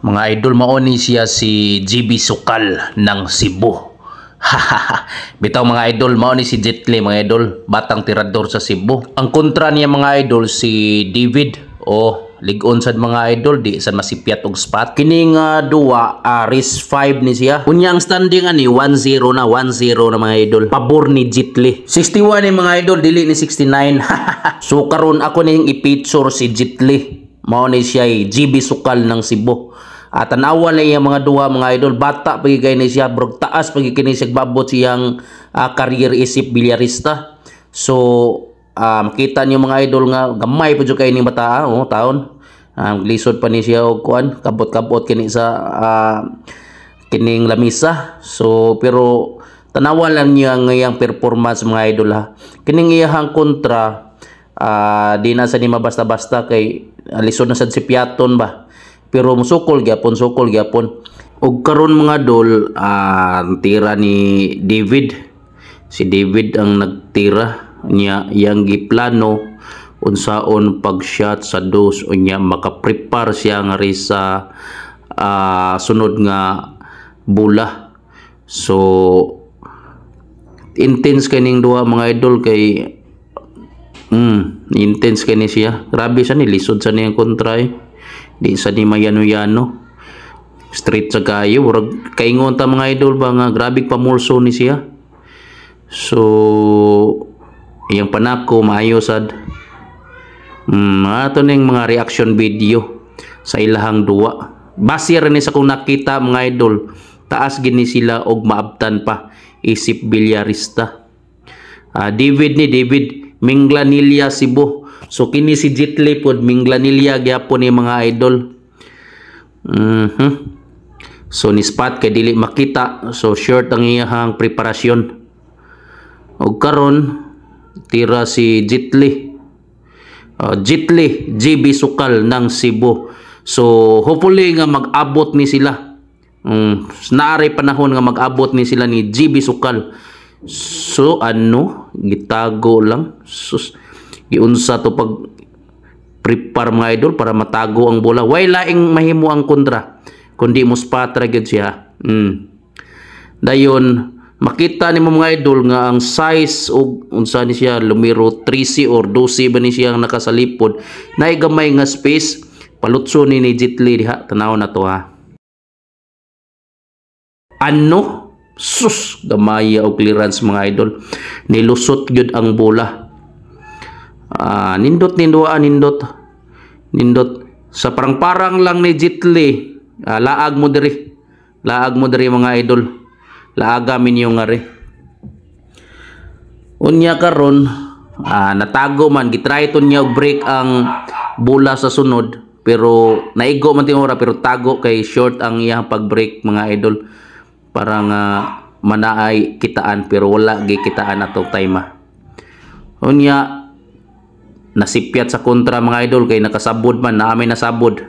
Mga idol, mao ni siya si GB Sukal ng Cebu. Bitaw, mga idol, mao ni si Jetli, mga idol, batang tirador sa Cebu. Ang kontra niya, mga idol, si David. O lig-on sad, mga idol, di sad masipyat og spot. Kini nga duwa, race 5 ni siya. Unya ang standing ani 1-0 na, 1-0 na, mga idol. Pabor ni Jetli. 61 ni, mga idol, dili ni 69. So karon ako ning i-picture si Jetli. Mao ni siya GB Sukal ng Cebu. At tanawa na iya mga duha, mga idol, bata pa kay ni siya, bro, taas pa kini siya babot siyang career isip bilyarista. So makita niyo, mga idol, nga gamay pa jud kay ning bata, oh, taon. Lisod pa ni siya og kuan, kabot-kabot kini sa kining lamisa. So pero tanawa lang niya ang iyang performance, mga idol, ha. Kining iyahang kontra, di na sa ni mabasta-basta kay lisod na sad si Piaton ba. Pero musukol gyapon, sukol gyapon. Og karon, mga dol, tira ni David. Si David ang nagtira niya, iyang giplano unsaon pag-shot sa dos, unya makaprepare siya nga sa sunod nga bola. So intense kaning duha, mga idol, kay intense kay ni siya. Grabe sa ni lisod sa niyang kontra eh. Di sa ni mayano-yano. Straight sa kayo. Murag kaingon ta, mga idol ba, nga grabe pamulso ni siya. So iyang panako maayo sad. Ato ning mga reaction video sa ilahang duwa. Base rin ni sa kung nakita, mga idol, taas gini sila og maabtan pa isip bilyarista. David ni David Minglanilla, Cebu. So kini si Jetli pod Minglanilla gyapon ni, mga idol. So ni spot kay dili makita. So short ang iyahang preparasyon. Og karon tira si Jetli. Jetli GB Sukal ng Cebu. So hopefully nga mag-abot ni sila. Naari panahon nga mag-abot ni sila ni GB Sukal. So ano, gitago lang. Sus, giunsa to pag prepare, mga idol, para matago ang bola. Way laing mahimo ang kontra kundi mo spot ra gyud siya. Dayon makita nimo, mga idol, nga ang size og unsa ni siya, lumero 13 or 12 ba ni siya ang nakasalipod, naay gamay nga space, palutso ni Jetli diha. Tanaw na to, ha. Ano, sus, gamay og clearance, mga idol, nilusot gyud ang bola. Nindot ninduha, nindot nindot sa parang-parang lang ni Jetli. Laag mo diri, laag mo diri, mga idol, laaga minyo nga ri. Unya karon natago man, gitry to niya og break ang bola sa sunod, pero naigo man tinura, pero tago kay short ang iyang pag-break, mga idol, para nga manaay kitaan, pero wala gi kitaan atong time ah. Unya nasipyat sa kontra, mga idol, kay nakasabod man na amin nasabod.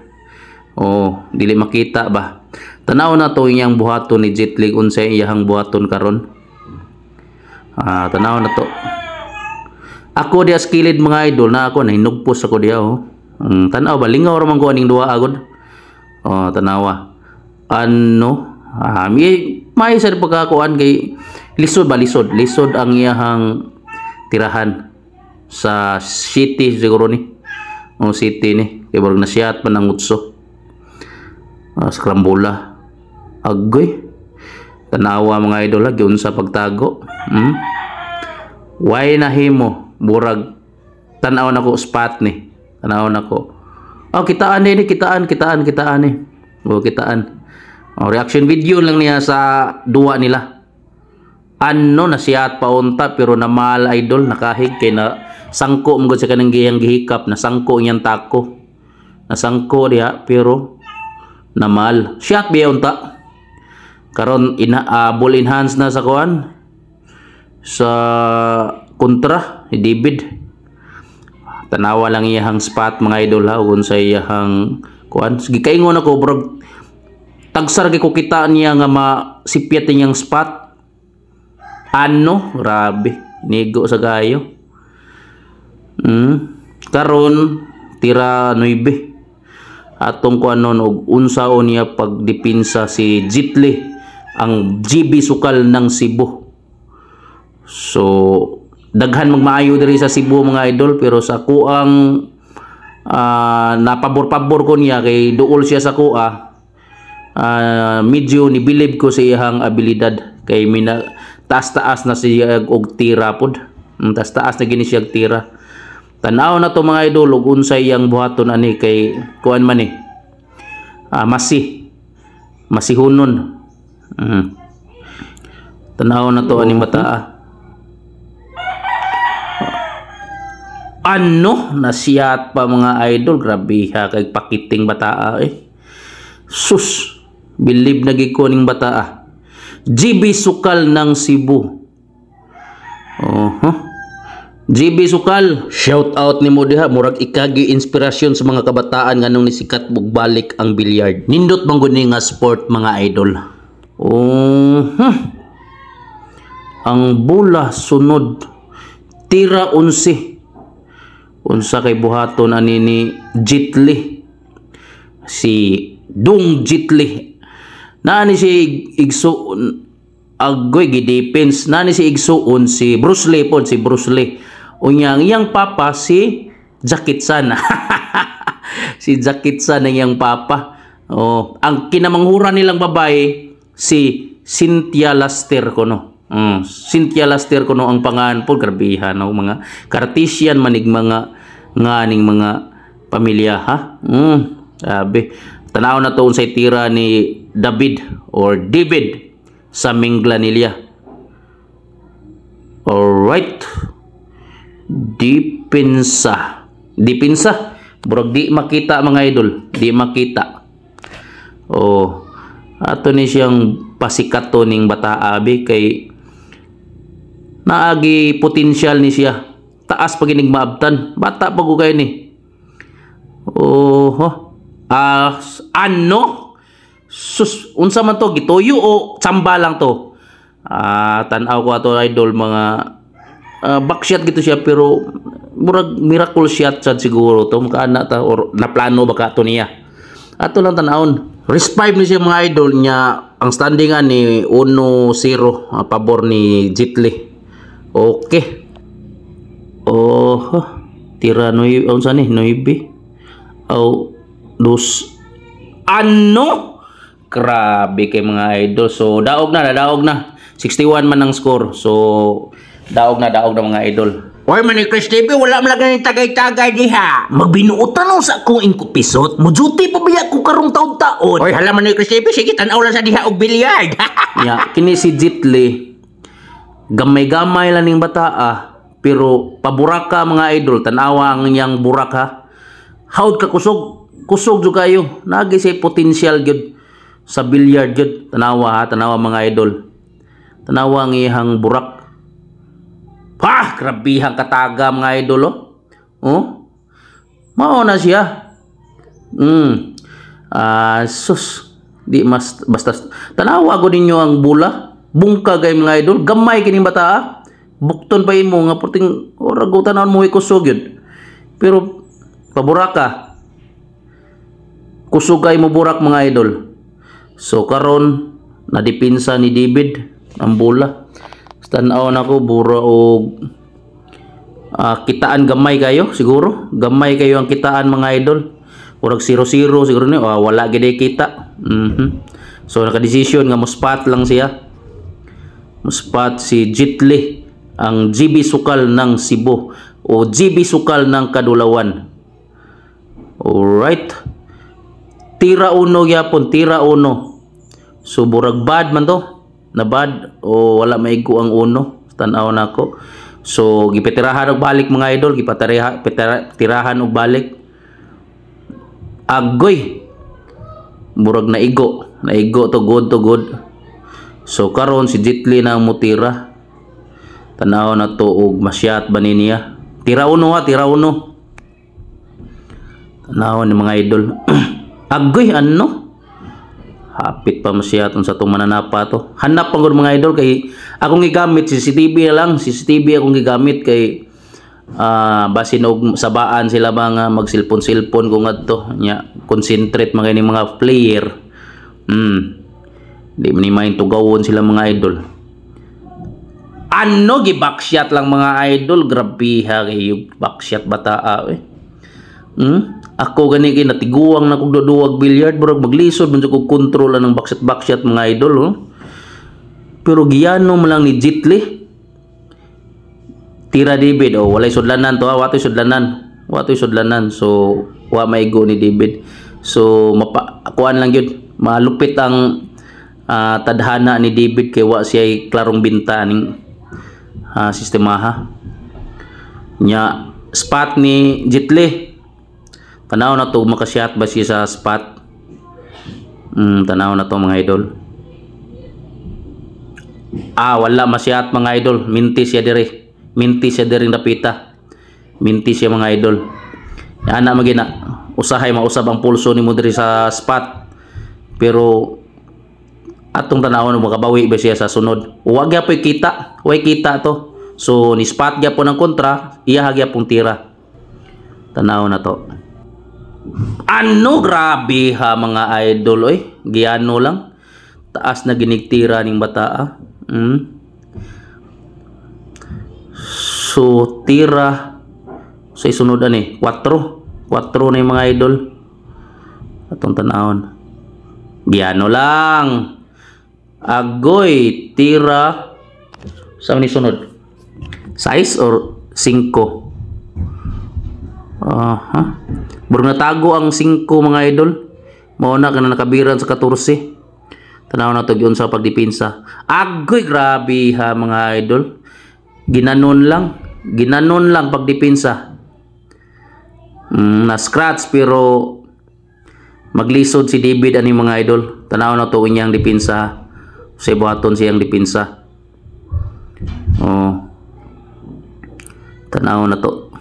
Oh, dili makita ba. Tanaw na to iyang buhaton ni Jetli, unsay iyang buhaton karon. Tanaw na to. Ako diya sa kilid, mga idol, na ako nahinugpos ako diya oh. Tanaw ba, lingaw ra man ko aning duha agod. Oh, tanawa. Ano? May sad pagkakuan kay lisod ba, lisod, lisod ang iyahang tirahan sa city siguro ni. O city ni. Kay barog nasiyat man ang utso. Scrambola. Agoy. Tanawa, mga idol, ha, giunsa pagtago. Why nahimo? Murag tanaw nako spot ni. Tanaw nako. Oh, kitaan ni, kitaan, kitaan, kitaan ni. Oh, kitaan. Oh, reaction video lang niya sa duwa nila. Ano, nasiyat pa unta, pero namal, idol, nakahig kay na sangko mo sa kanang giyang gihikap, nasangko iyang tako. Nasangko diha pero namal. Shot biya unta. Karon ina ball enhance na sa kuan sa kontra ni David. Tanawa lang iyahang spot, mga idol, ha, ug sa iyahang kuan. Sige, kaingon ako bro, tagsar kay ko kita niya nga masipyat niyang spot. Ano, grabe, nigo sa kayo. Karon tira 9. Atong kuanon og unsaon niya pagdepinsa si Jitli, ang GB Sukal ng Cebu. So daghan magmaayo diri sa Cebu, mga idol, pero sa kuang napabor-pabor ko niya kay duol siya sa kuha. Medyo nibilib ko sa iyang abilidad kay mina taas-taas na siya og tira pod. Taas-taas na gini siya og tira. Tan-aw na to, mga idol, ug unsay iyang buhaton ani kay kuan man eh. Masi. Masihunon. Tan-aw na to aning bataa. Ano? Nasiyat pa, mga idol. Grabe ha kay pakiting bataa eh. Sus! Bilib na gid ko ning bataa. GB Sukal ng Cebu. Oh, huh? GB Sukal, shout out nimo diha, murag ikagi inspirasyon sa mga kabataan nganong nisikat balik ang billiard. Nindot man gud ni nga sport, mga idol. Oh, huh. Ang bola sunod tira 11. Unsa kay buhaton ani ni Jitli? Si Dung Jitli. Naa ni si igsuon, agoy, gidepens naa ni si igsuon, si Bruce Lee pod, si Bruce Lee. Unya ang iyang papa si Jackie Chan. Si Jackie Chan ang iyang papa. Oh, ang kinamanghuran nilang babae si Cynthia Laster kono. Cynthia Laster kono ang pangalan po. Grabehan no, mga Cartesian manig mga nganing mga pamilya ha. Grabe. Tanaw na to unsay tira ni David or David sa Minglanilla. Alright. Depensa. Depensa. Murag di makita, mga idol. Di makita. Oh. Ato ni siyang pasikat to ning bata abi kay naagi potensyal ni siya. Taas pa ginig maabtan. Bata pa ko kayo ni. Oh, ah, ano? Sus, unsa man to, gituyo o tsamba lang to? Ah, tan-aw ko ato, idol, mga back shot gito siya pero murag miracle shot sad siguro to, makaana ta or naplano ba ka to niya. Ato lang tan-awon. Race 5 ni siya, mga idol niya. Ang standing ani 1-0, pabor ni Jitli. Okay. Oh, tira nueve, unsa ni? 9. Aw, dos. Ano? Grabe kay mga idol. So daog na, daog na. 61 man ang score. So daog na, mga idol. Oy, man Chris TV, wala man lang tagay-tagay diha. Magbinuotan lang sa akong ingkupisot. Mujuti pa biya ko karong taon-taon. Oy, hala man Chris TV, sige tan-aw lang sa diha og billiard. Ya, kini si Jitli gamay-gamay lang ning bata ah, pero paburaka, mga idol, tanawa ang iyang burak ha. Hawd ka kusog, kusog jud kayo. Nagi siya potensyal gyud sa billiard gyud. Tanawa ha, tanawa, mga idol. Tanawa ang iyang burak. Ha, grabihang kataga, mga idol oh. Oh. Mao na siya. Ah, sus. Di mas basta tanawa ko ninyo ang bula. Bungka kay mga idol, gamay kining bata ah. Bukton pa imo nga puting orag tanawon mo kusog yun. Pero paburaka. Kusog kay mo burak, mga idol. So karon nadipinsa ni David ang bola. Tanaw nako bura og kitaan gamay kayo siguro. Gamay kayo ang kitaan, mga idol. Murag 0-0 siguro ni, oh, wala gid kita. So naka-decision nga mo spot lang siya. Mo spot si Jitli, ang GB Sukal ng Cebu o GB Sukal ng Kadulawan. Alright. Tira uno gyapon, tira uno. So burag bad man to. Na bad o wala maigo ang uno. Tan-aw nako. So gipitirahan og balik, mga idol, gipatirahan tirahan og balik. Agoy. Murag naigo. Naigo to, good to good. So karon si Jitli na ang mutira. Tanaw na to og masyat ba ni niya. Tira uno ha, tira uno. Tanaw ni mga idol. Agoy, ano? Hapit pa masyat unsa tong mananapa to. Hanap pa gud, mga idol, kay akong gigamit CCTV na lang, CCTV akong gigamit kay Basin og sabaan sila ba nga magsilpon-silpon kung ngadto nya, concentrate mga ini mga player. Di man ni main tugawon sila, mga idol. Ano, gi backshot lang, mga idol. Grabe ha kay backshot bata eh. Ako gani kay natiguang na kog duwag billiard, murag maglisod man jud kog kontrol anang backshot backshot, mga idol, oh. Pero giyano mo lang ni Jitli. Tira David, oh, walay sudlanan to ha, watoy sudlanan. Watoy sudlanan. So wa maigo ni David. So mapa kuan lang gyud, malupit ang tadhana ni David kay wa siya klarong binta ning sistemaha. Nya spot ni Jitli. Tanaw na to, makashot ba siya sa spot? Tanaw na to, mga idol. Ah, wala masyat, mga idol. Minti siya dire. Minti siya dire napita. Minti siya, mga idol. Ana magina. Usahay mausab ang pulso nimo diri sa spot. Pero atong tanawon makabawi ba siya sa sunod. Wa gyapoy kita. Way kita to. So ni spot gyapon ang kontra, iya gyapon tira. Tanaw na to. Ano, grabe ha, mga idol, oy. Giyano lang. Taas na ginigtira ning bata ah. So tira sa isunod ani 4. 4 na yung mga idol. Atong tanawon. Giyano lang. Agoy, tira sa ni sunod. 6 or 5? Aha. Burong natago ang 5, mga idol. Mao na kana nakabiran sa 14. Tanaw na to gyud sa pagdepensa. Agoy, grabe ha, mga idol. Ginanon lang. Ginanon lang pagdepensa. Na scratch pero maglisod si David ani, mga idol. Tanaw na to inyang depensa. Sa buhaton siyang depensa. Oh. Tanaw na to.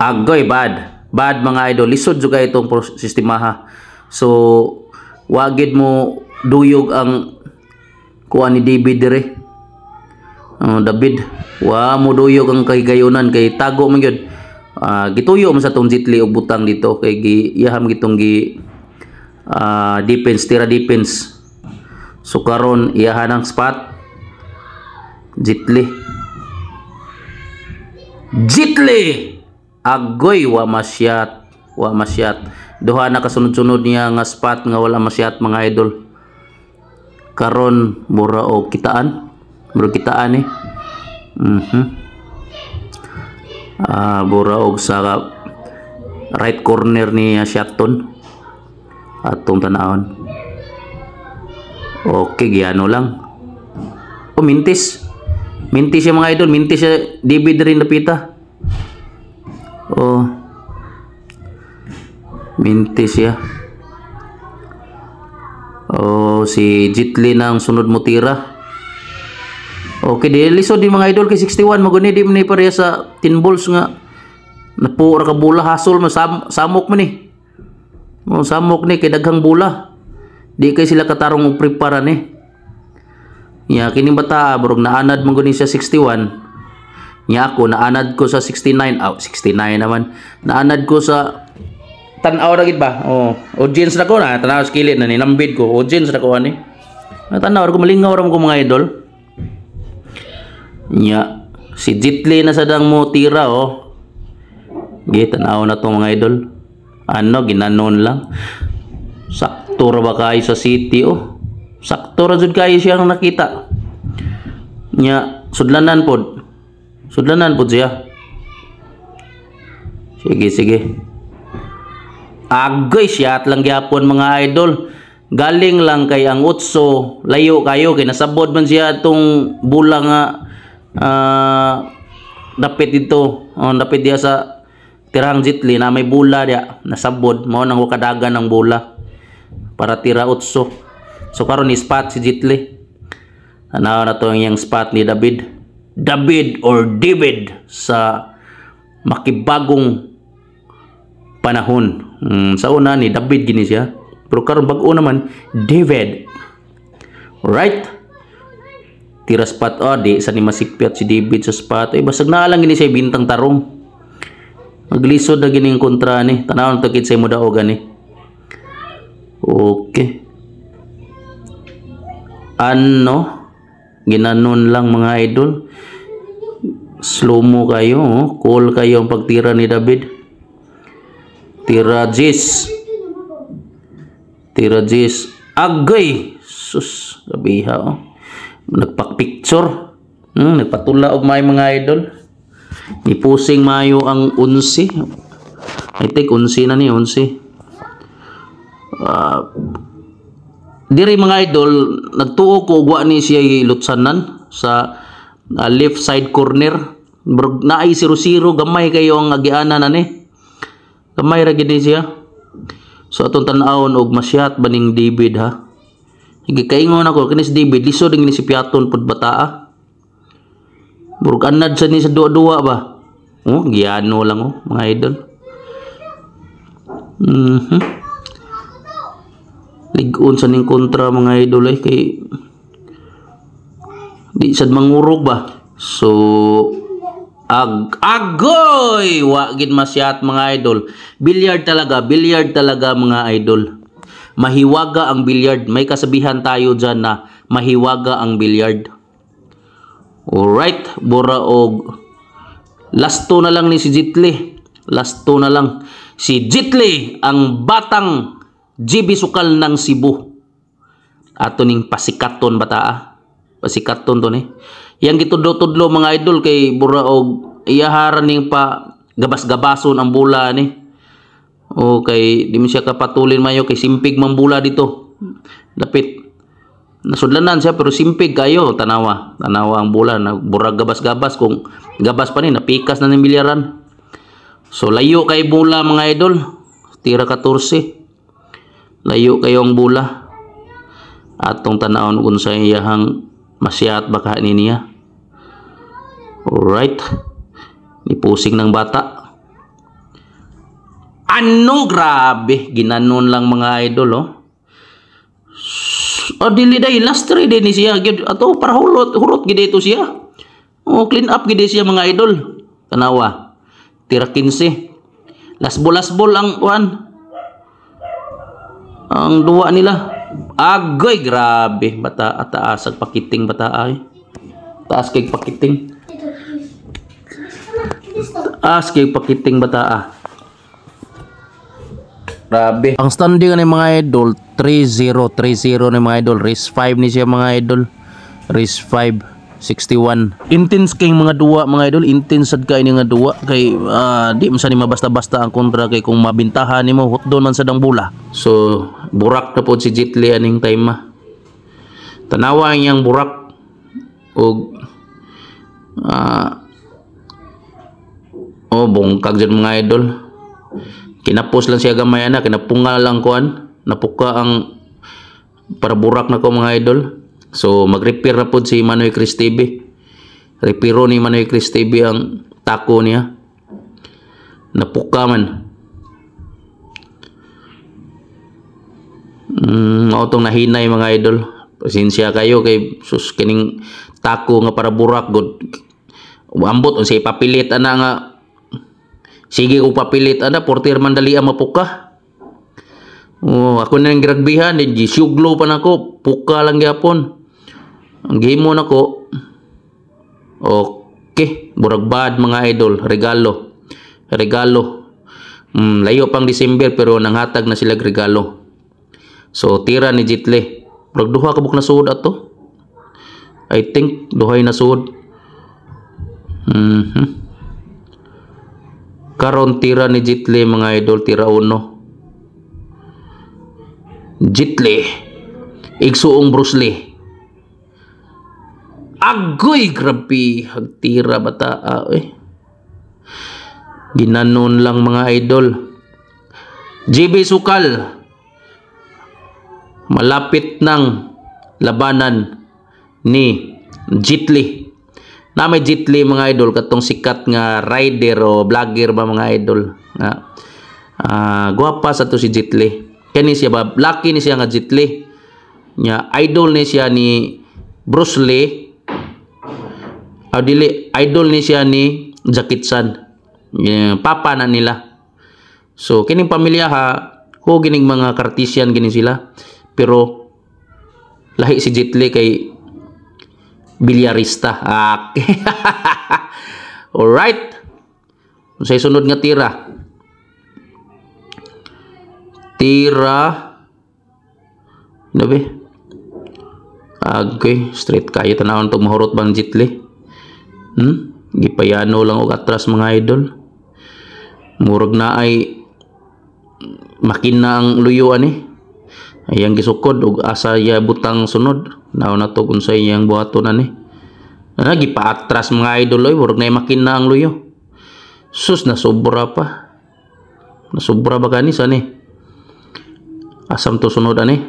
Agoy, bad. Bad, mga idol. Lisod juga itong sistemaha. So, wagid mo duyog ang kuha ni David dire. Oh, David, wa mo duyog ang kahigayonan kay tago man gyud. Gituyo man sa tong Jitli og butang dito kay gi iyaham gitong gi defense, tira defense. So karon iyahan ang spot. Jitli. Jitli! Agoy, wa masyat. Wa masyat. Duha na kasunod-sunod niya nga spot nga wala masyat, mga idol. Karon mura og kitaan. Mura kitaan eh. Bura og sa right corner ni Shaton. Atong tanawon. Okay, giyano lang. Oh, mintis. Mintis siya, mga idol. Mintis siya. David rin napita. Oh. Mintis siya. Oh, si Jitli na ang sunod mo tira. Okay, di lisod di, mga idol, kay 61 maguni di man ni pareha sa 10 balls nga napuo ra ka bola, hasol man, samok man ni. Oh, samok ni kay daghang bola. Di kay sila katarong og prepare ni. Ya kining bata burog naanad man guni siya 61. Nya ako naanad ko sa 69. Aw, 69 naman. Naanad ko sa tan-aw ra gid ba? Oh, audience na ko na tanaw sa kilid na ni nambid ko. Audience na ko ani. Tanaw ko, malingaw ra mo ko, mga idol. Nya si Jitli na sadang mo tira oh. Gi tanaw na to, mga idol. Ano, ginanon lang. Sakto ra ba kayo sa city oh. Sakto ra jud kayo siyang nakita. Nya sudlanan pod. Sudlanan pod siya. Sige, sige. Agoy, shot lang gyapon, mga idol. Galing lang kay ang utso, layo kayo kay nasabod man siya itong bula nga dapit dito. Oh, dapit diya sa tirang Jitli na may bula diya, nasabod mao nang wakadagan ng bula para tira utso. So karon ni spot si Jitli. Tanaw na to ang iyang spot ni David. David or David sa makibagong panahon. Sa una ni David gini siya. Pero karon bag-o naman David. Right? Tira spot. Oh, di sa ni masipyat si David sa spot. Ay, basag na lang gini siya bintang tarong. Maglisod na gini ang kontra ni. Tanawon to sa mo daog ani. Okay. Ano? Ginanon lang, mga idol. Slow mo kayo. Oh. Cool kayo ang pagtira ni David. Tira 10. Tira 10. Agay! Sus, gabiha oh. Nagpa-picture. Nagpatula og may, mga idol. Ipusing mayo ang 11. I think 11 na ni, 11. Diri, mga idol, nagtuo ko ug wa ni siya lutsanan sa left side corner. Murag naay 0-0, gamay kayo ang agianan ani. Gamay ra gid ni siya. So atong tan-awon og masyat ba ning David ha. Gikaingon ako kini si David, lisod ni si Piaton pud bataa. Murag anad sa ni sa duwa-duwa ba. Oh, giyano lang oh, mga idol. Lig-on sa ning kontra, mga idol, ay kay di sad mangurog ba. So agoy, wa gid masyat, mga idol. Billiard talaga, billiard talaga, mga idol. Mahiwaga ang billiard. May kasabihan tayo dyan na mahiwaga ang billiard. Alright, bura og last two na lang ni si Jitli. Last two na lang. Si Jitli, ang batang GB Sukal ng Cebu. Ato ning pasikaton bataa. Pasikaton to ni. Yang gitudlo-tudlo, mga idol, kay bura og iyaharan ning pa gabas-gabason ang bola ni. O kay di mo siya kapatulin mayo kay simpig man bola dito. Dapit. Nasudlanan siya pero simpig kayo, tanawa. Tanawa ang bola na burag gabas-gabas, kung gabas pa ni napikas na ng bilyaran. So layo kay bola, mga idol. Tira 14. Layo kayo ang bola. Atong tanawon kung sa iyahang masyat baka ni niya. Alright. Nipusing ng bata. Ano, grabe, ginanon lang, mga idol oh. Oh, dili day last three din ni siya. Gyud ato para hulot, hurot gid ito siya. Oh, clean up gid siya, mga idol. Tanawa. Tira 15. Last ball ang kuan. Ang duwa nila. Agoy, grabe. Bata, taas ang pakiting bata ay. Taas kay pakiting. Taas kay pakiting bata ah. Grabe. Ang standing ni mga idol, 3-0, 3-0 ni mga idol. Race 5 ni siya, mga idol. Race 5, 61. Intense kay mga duwa, mga idol, intense sad kay ni nga duwa kay di man sa ni mabasta-basta ang kontra kay kung mabintahan nimo hotdon man sa dang bola. So burak na pod si Jitli aning time ma. Tanawa ang iyang burak og oh, bungkag dyan, mga idol. Kinapos lang siya gamay ana, kinapunga lang kuan, napuka ang para burak na ko, mga idol. So mag-repair na pod si Manoy Chris TV. Repairo ni Manoy Chris TV ang tako niya. Napuka man. Mao tong nahinay, mga idol. Pasensya kayo kay sus kining tako nga para burak god. Ambot unsa ipapilit ana nga sige ko papilit ana portir man dali ang mapuka. Oh, ako na ang giragbihan din gisuglo pa nako, puka lang gyapon. Ang gihimo nako. Okay, burag bad, mga idol, regalo. Regalo. Layo pang December pero nanghatag na sila regalo. So tira ni Jitle. Murag duha ka buk na suod ato. I think duhay na suod. Karon tira ni Jitle, mga idol, tira uno. Jitle. Igsuong Bruce Lee. Agoy, grabe hagtira bata ah, eh. Ginanon lang, mga idol. GB Sukal. Malapit ng labanan ni Jitli. Na may Jitli, mga idol, katong sikat nga rider o vlogger ba, mga idol nga gwapa sa to si Jitli. Kani siya ba, lucky ni siya nga Jitli. Nya idol ni siya ni Bruce Lee. Ah, dili, idol ni siya ni Jackie Chan. Yeah, papa na nila. So kining pamilya ha, ho gining mga Cartesian gini sila. Pero lahi si Jet Li kay bilyarista. Ah. Alright. Sa sunod nga tira. Tira. Ano ba? Okay, straight kayo tanawon tog mahurot bang Jet Li. Gipayano lang og atras, mga idol. Murag na ay makina ang luyo ani. Ayang gisukod og asa ya butang sunod. Naon na to kung sa iyang buhaton ani. Ah, gipaatras, mga idol, oy, murag na ay makina ang luyo. Sus, nasobra pa. Nasobra ba kani sa ni? Asam to sunod ani?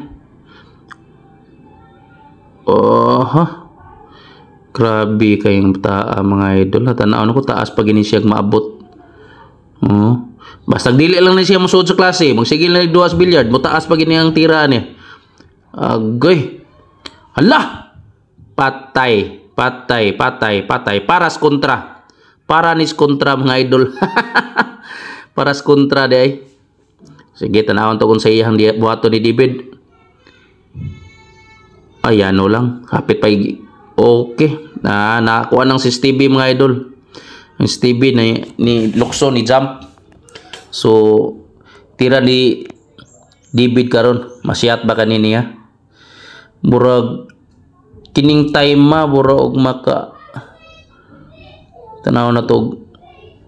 Oh, ha. Grabe kayong taa, mga idol. Tanaw ko, taas pag ini siya maabot. Oh. Basta dili lang na siya mosuod sa klase, magsigil na duas billiard, mo taas pag ini ang tira ni. Agoy. Hala. Patay, patay, patay, patay. Paras kontra. Paranis kontra, mga idol. Paras kontra di ay. Sige, tanawon to kung sa iyang buhaton ni David. Ay, ano lang. Kapit pa. Okay. Na, nakakuha ng si Stevie, mga idol. Ang Stevie ni Lukso ni jump. So, tira ni David karon. Masiyat ba kanini niya? Murag kining time ma mura og maka tanaw na to,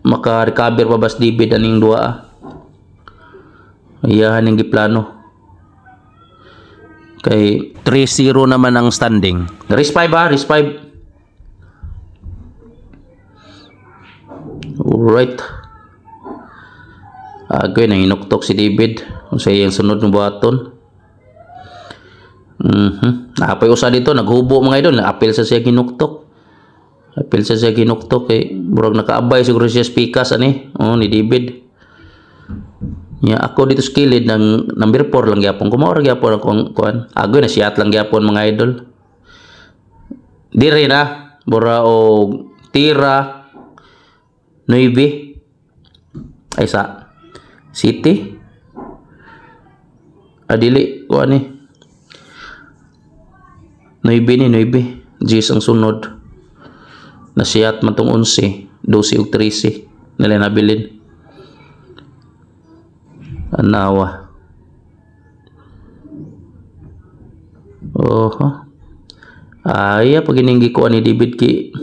maka-recover pa bas David aning duwa ah. Ayahan yung giplano. Kay 3-0 naman ang standing. Race 5 ha, race 5. Alright. Agoy, nang inuktok si David. Kung sa iyang sunod ng buhaton. Naapay usa dito, naghubo, mga idol. Apil sa siya ginuktok. Apil sa siya ginuktok. Eh, murag nakaabay siguro siya spikas ani. Oh, ni David. Ya, ako dito sa kilid ng number 4 lang gyapon. Kumaura gyapon ako ang kuan. Agoy, na siyat lang gyapon, mga idol. Dire na bura og tira 9 ay sa City. Adili kuan ni. 9 ni 9. Gis ang sunod. Nasiyat man tong 11, 12 ug 13 nila nabilin. Anawa. Oho. Ay, pag ininggi ko ani David ki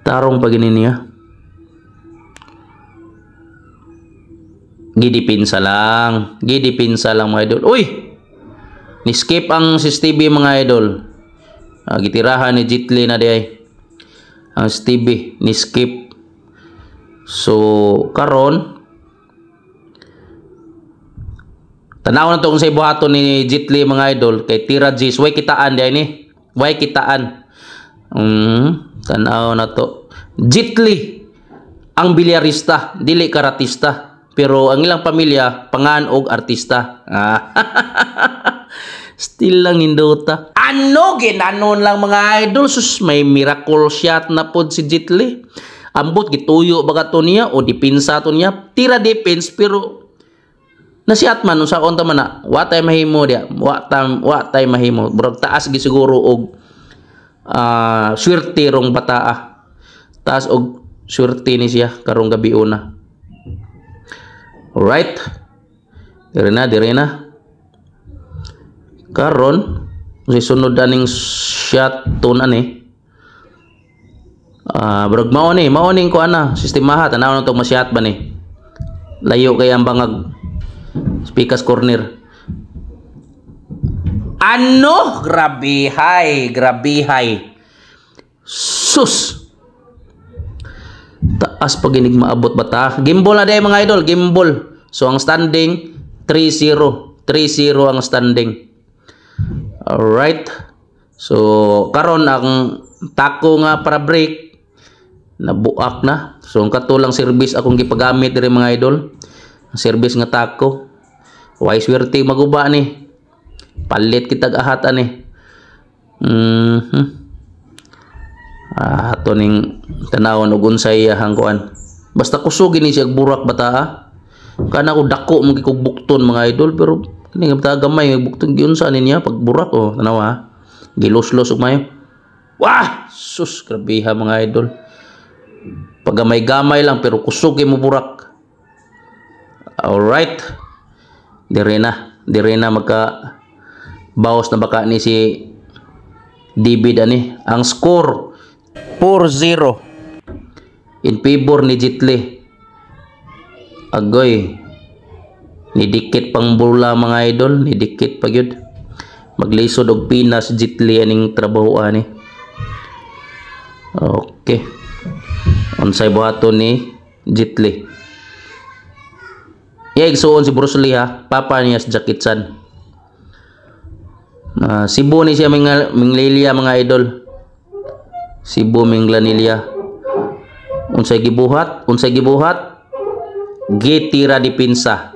tarong pag ini niya. Gidipinsa lang. Gidipinsa lang, mga idol. Uy! Ni-skip ang si Stevie, mga idol. Gitirahan ni Jitli na di ay. Ang Stevie ni-skip. So, karon tanaw na to kung sa ibuhaton ni Jitli, mga idol, kay tira Gis, way kitaan di ay ni. Way kitaan. Tanaw na to. Jitli ang bilyarista, dili karatista. Pero ang ilang pamilya pangan og artista. Ah. Still lang indota. Ano ginanon lang, mga idol, sus, may miracle shot na pod si Jitli. Ambot gituyo ba to niya o dipinsa to niya? Tira defense, pero nasiat man unsa unta man na, wa tay mahimo dia, wa tay mahimo. Murag taas gi siguro og swerte rong bataa. Taas og swerte ni siya karong gabi una. Alright. Dire na, dire na. Karon si sunod aning shot to na ni. Ah, murag mao ni ko ana, sistemaha. Tanaw na to, masyat ba ni? Layo kay ang bangag. Spikas corner. Ano? Grabihay, grabihay. Sus. Taas pag inig maabot ba ta? Gimbal na day, mga idol, gimbal. So ang standing 3-0. 3-0 ang standing. Alright. So karon ang tako nga para break nabuak na. So ang katulang service akong gipagamit diri, mga idol. Ang service nga tako. Way swerte maguba ni. Palit kitag ahat ani. Ato ning tanawon og unsay iyahang kuan. Basta kusog ni siya burak bata ah. Kana ko dako mo kog bukton mga idol, pero kini nga bata gamay nga bukton giunsa ni niya pag burak oh, tanawa ha. Giluslos og mayo. Wah, sus grabeha mga idol. Pagamay-gamay lang pero kusog kay mo burak. Alright. Dire na magka bawas na baka ni si David ani. Ang score 4-0 in favor ni Jitli. Agoy. Nidikit pang bola mga idol, nidikit pa gyud. Maglisod og Pinas Jitli aning trabaho ani. Okay. Unsay buhaton ni Jitli? Iya igsuon si Bruce Lee ha, papa niya si Jackie Chan. Cebu ni siya Minglilia mga idol. Cebu Minglanilla. Unsay gibuhat? Unsay gibuhat? Gitira dipinsa.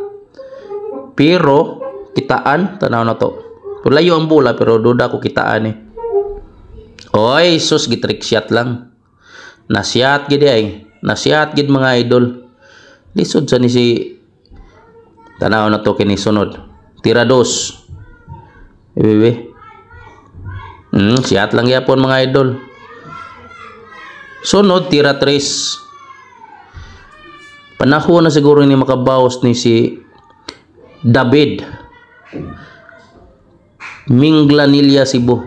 Pero kitaan tanaw na to. Pero layo ang bola pero duda ko kitaan eh. Oy, sus gitrick shot lang. Nasiat gid ay. Nasiat gid mga idol. Lisod sa ni si tanaw na to kini sunod. Tira dos. Bebe. Siyat lang yapon mga idol. Sunod tira tres. Panahon na siguro ni makabawas ni si David Minglanilla Cebu.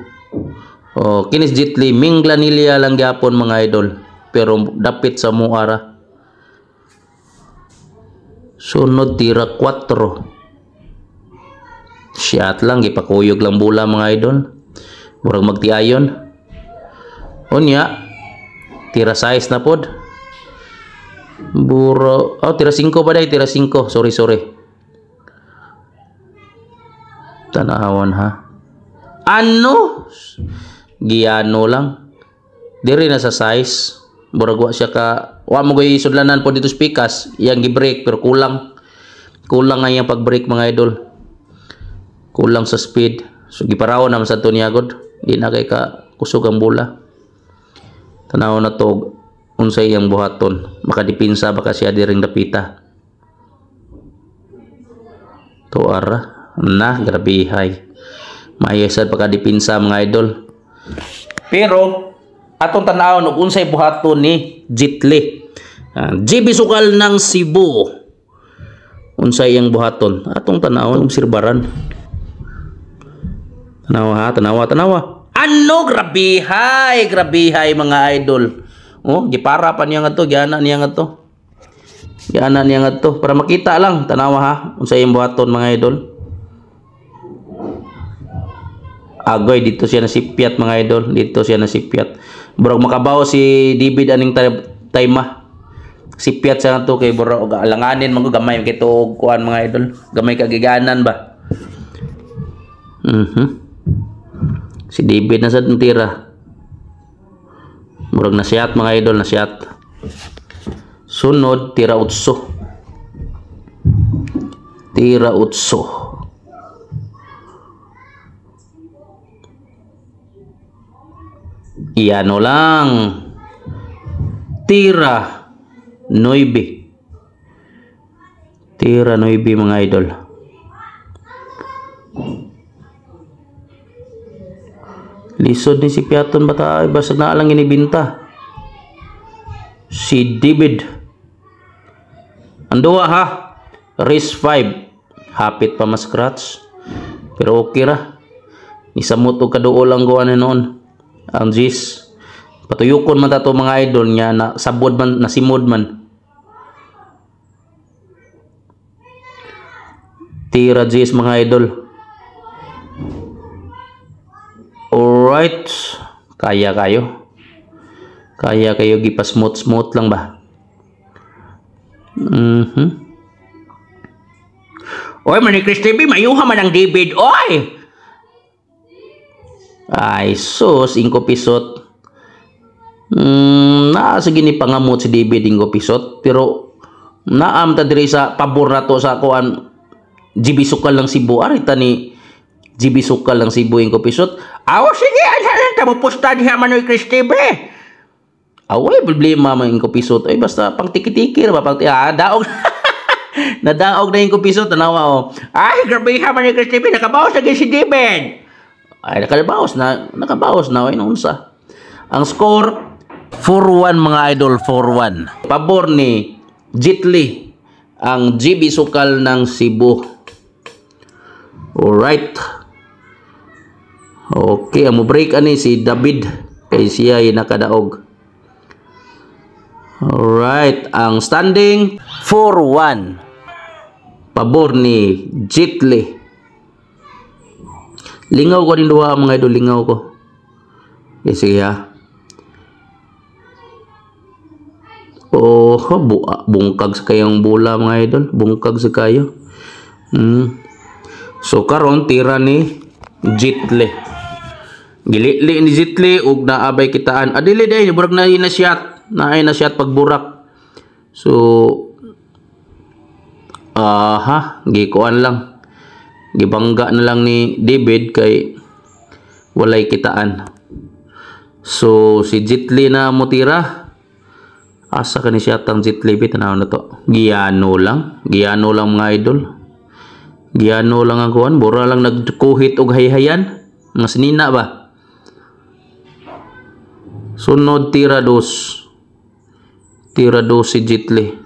Oh, kinis Jitli Minglanilla lang gyapon mga idol, pero dapit sa Muara. Sunod tira 4. Shot lang gipakuyog lang bola mga idol. Murag magtiayon. Unya tira size na pod. Buro, oh tira 5 pa day, tira 5. Sorry, sorry. Tanawon ha. Ano? Giano lang. Diri na sa size. Murag wa siya ka, wa mo goy sudlanan po dito sa pikas, iyang gi-break pero kulang. Kulang nga iyang pag-break mga idol. Kulang sa speed. So giparaw naman sa to niya god. Di na kay ka kusog ang bola. Tanaw na to unsay iyang buhaton. Makadipinsa baka siya diring dapita. Tuara na grabehay. Maayo sad pagkadipinsa mga idol. Pero atong tan-awon og unsay buhaton ni Jitli. GB Sukal ng Cebu. Unsay iyang buhaton? Atong tan-awon obserbaran. Tanawa ha, tanawa, tanawa. Ano grabehay, grabehay mga idol. Oh, gipara pa niya ngadto, giana niya ngadto. Giana niya ngadto para makita lang, tanawa ha, unsay iyang buhaton mga idol. Agoy dito siya nasipyat mga idol, dito siya nasipyat. Murag makabaw si David aning tayma. Sipyat siya ngadto kay murag og alanganin man gamay kay tuog kuan mga idol. Gamay kagiganan ba. Si David na sad tira. Murag nasiyat mga idol, nasiyat. Sunod tira 8. Tira 8. Iano lang. Tira 9. Tira 9 mga idol. Lisod ni si Piaton bata ay basta na lang inibinta. Si David. Ang duha ha. Race 5. Hapit pa ma-scratch. Pero okay ra. Nisamot og kaduol ang gawa ni noon. Ang Gis. Patuyukon man tato mga idol niya na sabod man, nasimod man. Tira Gis mga idol. Alright. Kaya kayo. Kaya kayo gipa-smooth-smooth lang ba? Oy, Manny Chris TV, mayuha man ang David. Oy! Ay, sus, ingko pisot. Naa sige ni pangamot si David ingko pisot, pero naam ta diri sa pabor na to sa kuan GB Sukal ng Cebu. Ari ta ni GB Sukal ng Cebu ingko pisot. Aw, sige, ansa lang ta mo pusta diha Manoy Chris TV. Away problema man ingko pisot. Ay, basta pang tiki-tiki ra ba pang daog. Nadaog na yung piso, tanawa oh. Ay, grabe ha man ni Chris TV, nakabawas na si David. Ay, nakabawas na, ay, unsa. Ang score, 4-1 mga idol, 4-1. Pabor ni Jitli, ang GB Sukal ng Cebu. Alright. Okay, ang mo break ani si David kay siya ay nakadaog. Alright, ang standing, 4-1. Pabor ni Jitli. Lingaw ko din duha, mga idol, lingaw ko. Okay, sige ha. Oh, bungkag sa kayong bola, mga idol, bungkag sa kayo. So karon tira ni Jitli. Gilili ni Jitli ug naabay kitaan. Adili day burag na na shot, naay na shot pagburak. So aha, gikuan lang. Gibangga na lang ni David kay walay kitaan. So si Jitli na motira. Asa ka ni siya tang Jitli bi, tanaw na to. Giano lang, giano lang mga idol. Giano lang ang kuan, bura lang nagkuhit og hayhayan. Mga sinina ba? Sunod tira dos. Tira dos si Jitli.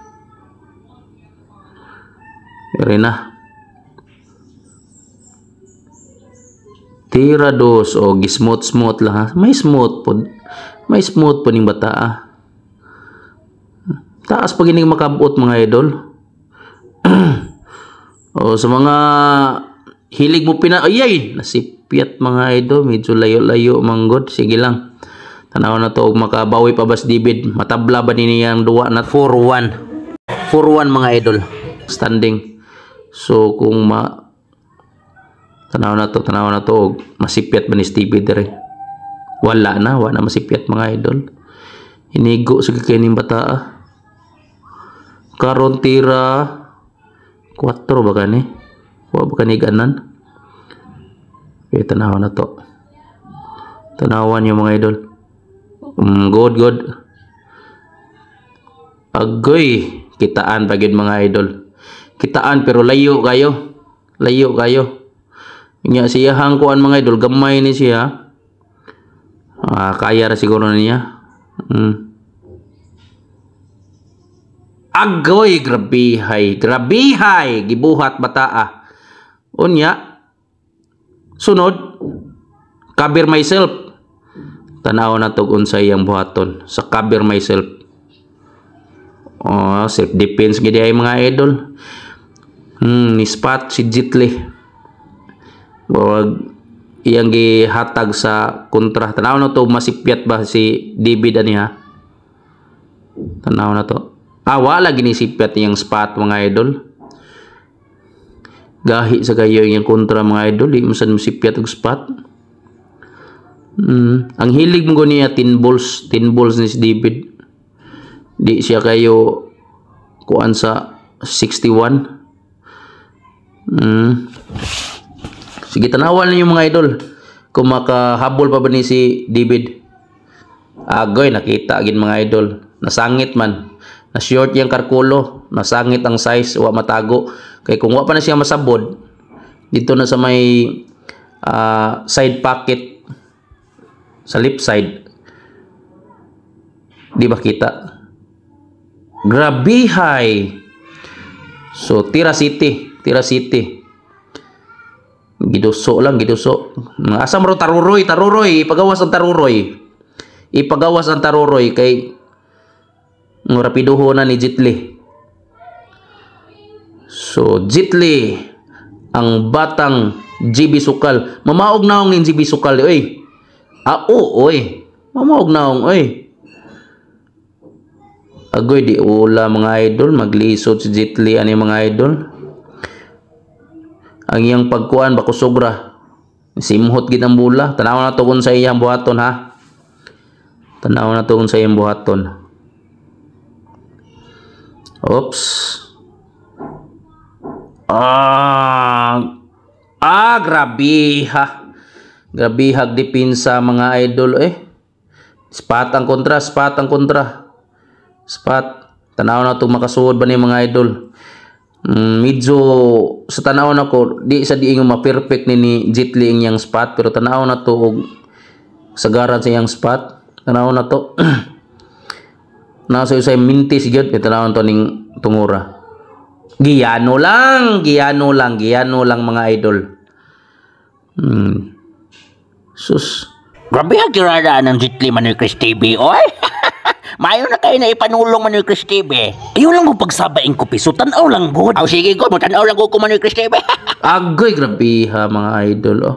Ere na. Tira dos o gismooth smooth lang ha. May smooth po. May smooth po ning bata ah. Taas pag ining makabot mga idol. O sa mga hilig mo pina ay ay nasipyat mga idol, medyo layo-layo manggod, sige lang. Tanaw na to og makabawi pa bas David, matabla ba ni niyang duwa na 4-1. 4-1 mga idol standing. So kung ma tanaw na to og masipyat ba ni Stevie dire. Wala na, wala na masipyat mga idol. Inigo sa kay ning bata ah. Karon tira 4 ba kani? Wa ba kani ganan? Okay, tanaw na to. Tanawan yung mga idol. Good, good. Agoy, kitaan pa gyud mga idol. Kitaan pero layo kayo. Layo kayo. Nya siya hangkuan mga idol, gamay ni siya. Kaya ra siguro niya. Agoy, grabihay, grabihay, gibuhat bataa. Unya, sunod, cover myself. Tanaw na to unsay iyang buhaton sa cover myself. Oh, self defense gid ay mga idol. Ni spot si Jitli. Wag iyang gihatag sa kontra. Tanaw na to masipyat ba si David ani ha. Tanaw na to. Ah, wala ginisipyat niyang spot mga idol. Gahi sa kayo yung kontra mga idol, di mo sad masipyat og spot. Ang hilig mo niya 10 balls, 10 balls ni si David. Di siya kayo kuan sa 61. Sige, tanawan ninyo mga idol kung makahabol pa ba ni si David. Agoy, nakita gin mga idol. Nasangit man. Na short yung karkulo, nasangit ang size, wa matago. Kay kung wa pa na siya masabod dito na sa may side pocket sa left side, di ba kita? Grabihay. So tira city, tira city. Giduso lang, giduso. Asa mo taruroy, taruroy, ipagawas ang taruroy. Ipagawas ang taruroy kay rapiduho na ni Jitli. So Jitli ang batang GB Sukal. Mamaog naong ning GB Sukal oy. Ah, oo, oy. Mamaog naong oy. Agoy di ula mga idol, maglisod si Jitli ani mga idol. Ang iyang pagkuan bako sobra. Simhot gid ang bula. Tanaw na to kung sa iyang buhaton ha. Tanaw na to kung sa iyang buhaton. Oops. Grabe ha. Grabe hag dipinsa mga idol eh. Spot ang kontra, spot ang kontra. Spot. Tanaw na to makasuod ba ni mga idol. Medyo sa tanaw nako di sa diingon ma-perfect ni Jet Li ang iyang spot, pero tanaw na to og sagaran sa iyang spot. Tanaw na to. Nasa usay mintis gyud, tanaw to ning tungura. Giyano lang, giyano lang, giyano lang mga idol. Sus. Grabe ang tirada ng Jet Li, Manoy Chris TV, oy. Mayo na kayo na ipanulong, Manoy Chris TV. Ayaw lang mo pagsaba ko piso, tanaw lang gud. Aw sige ko, mo tanaw lang ko Manoy Chris TV. Agoy, grabe ha mga idol oh.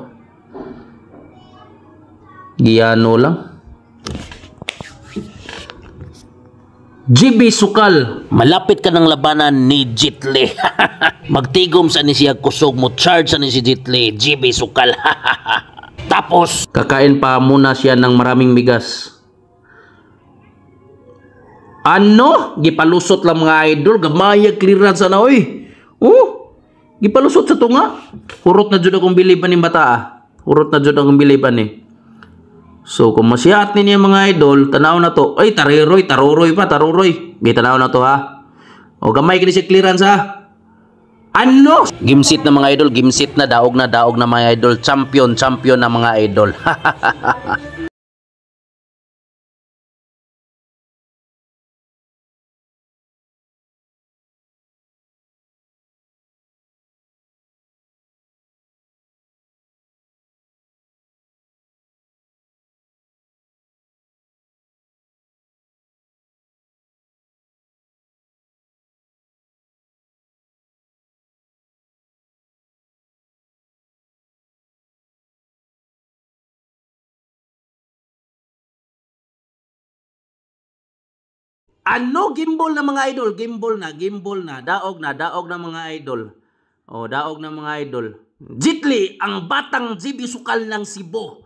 Giyano lang. GB Sukal. Malapit ka ng labanan ni Jet Li. Magtigom sa ni siya kusog mo, charge sa ni si Jet Li, GB Sukal. Tapos, kakain pa muna siya ng maraming bigas. Ano? Gipalusot lang mga idol. Gamaya clearance na oy. Oh, gipalusot sa tunga. Hurot na jud akong biliban ni bata ah. Hurot na jud akong biliban ni. So kung masiyat ni niya mga idol, tanaw na to. Ay, tariroy, taruroy pa, taruroy. Gi tanaw na to ha. O gamay kini siya clearance ha. Ano? Gimsit na mga idol, gimsit na, daog na mga idol. Champion, champion na mga idol. Ano? Gimbal na mga idol, gimbal na, gimbal na, daog na mga idol. O, daog na mga idol. Jet Li, ang batang GB Sukal ng Cebu.